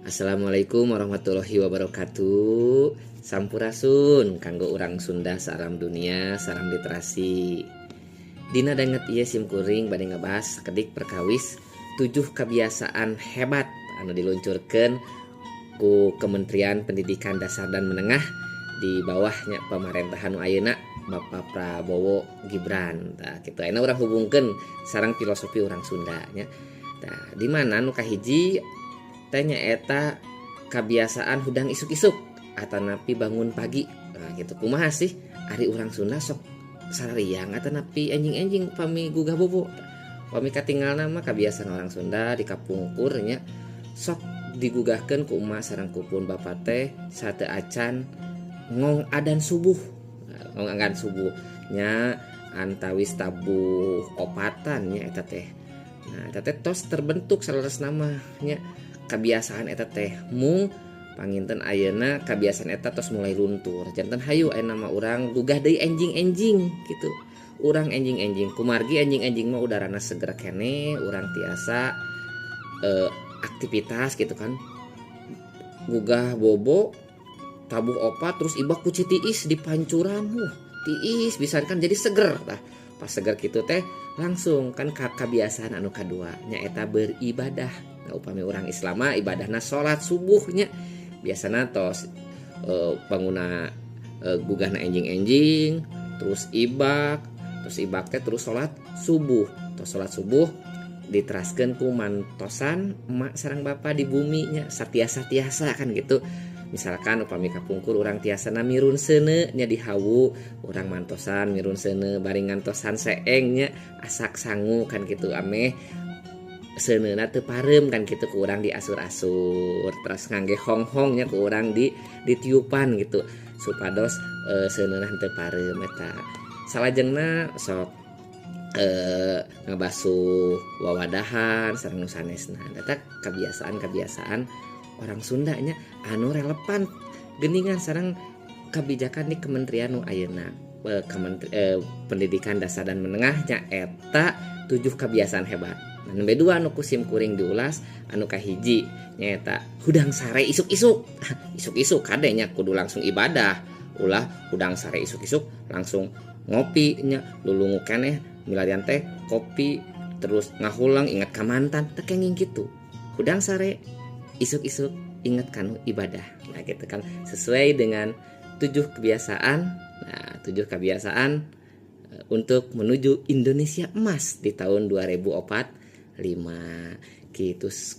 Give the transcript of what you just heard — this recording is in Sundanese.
Assalamualaikum warahmatullahi wabarakatuh. Sampurasun kanggo urang Sunda salam dunia, salam literasi. Dina danget ieu sim kuring bade ngebahas sakedik perkawis tujuh kebiasaan hebat anu diluncurkan ku Kementerian Pendidikan Dasar dan Menengah di bawahnya pemerintahan nu ayeuna, Bapak Prabowo Gibran. Tah, kitu. Ayeuna urang hubungkeun sareng filosofi urang Sunda nya. Tah, di mana nu kahiji teh nyaeta kebiasaan hudang isuk-isuk atanapi bangun pagi. Nah, gitu. Kumaha sih ari urang Sunda, sok sarariang atanapi enjing-enjing pami gugah bobo? Pami katinggalna mah kebiasaan orang Sunda di kapungkur nya, sok digugahkeun ku emak sareng ku pun bapak teh sateuacan ngong adan subuh. Nah, ngong adan subuh nya antawis tabuh opatan nya eta teh. Nah, eta teh tos terbentuk saleresna mah nya kebiasaan eta teh. Mung panginten ayeuna kebiasaan eta tos mulai luntur. Janten hayu ayeuna mah urang gugah deui enjing-enjing gitu. Urang enjing-enjing kumargi enjing-enjing mah udarana seger keneh, urang tiasa aktivitas gitu kan. Gugah bobo tabuh opat, terus ibak ku tiis di pancuran, tiis bisa kan, jadi seger. Tah, pas seger gitu teh langsung kan ka kebiasaan anu kadua nyaeta beribadah. Nah, upami orang Islam mah ibadahna salat subuhnya. Biasana tos bangunna, gugahna enjing-enjing, terus ibak, terus ibak teh terus salat subuh. Terus salat subuh diteraskeun ku mantosan emak sareng bapak di bumi nya, satiasa-tiasa kan gitu. Misalkan upami kapungkur urang tiasana mirun seuneu nya di hawu, urang mantosan mirun seuneu bari ngantosan seeng nya, asak sangu kan gitu, ameh seuneuna teu pareum kan gitu, ku urang diasur-asur, terus ngangge honghong nya, ku urang di ditiupan gitu supados seuneuna henteu pareum eta. Salajengna sok ngabasuh wawadahan sareng nu sanesna. Eta kebiasaan-kebiasaan orang Sunda nya anu relevan geningan sareng kebijakan di kementerian nu ayeuna, Pendidikan Dasar dan Menengah nya, eta tujuh kebiasaan hebat. Nah, nembe dua anu ku sim kuring diulas. Anu kahiji nyaeta hudang sare isuk-isuk. Isuk-isuk kade nya, kudu langsung ibadah. Ulah hudang sare isuk-isuk langsung ngopi nya, lulungu keneh milarian teh kopi, terus ngahulang ingat ka mantan, teu kenging gitu. Hudang sare isuk-isuk ingat kanu ibadah. Nah, gitu kan sesuai dengan tujuh kebiasaan. Nah, tujuh kebiasaan untuk menuju Indonesia emas di tahun 2045 gitu.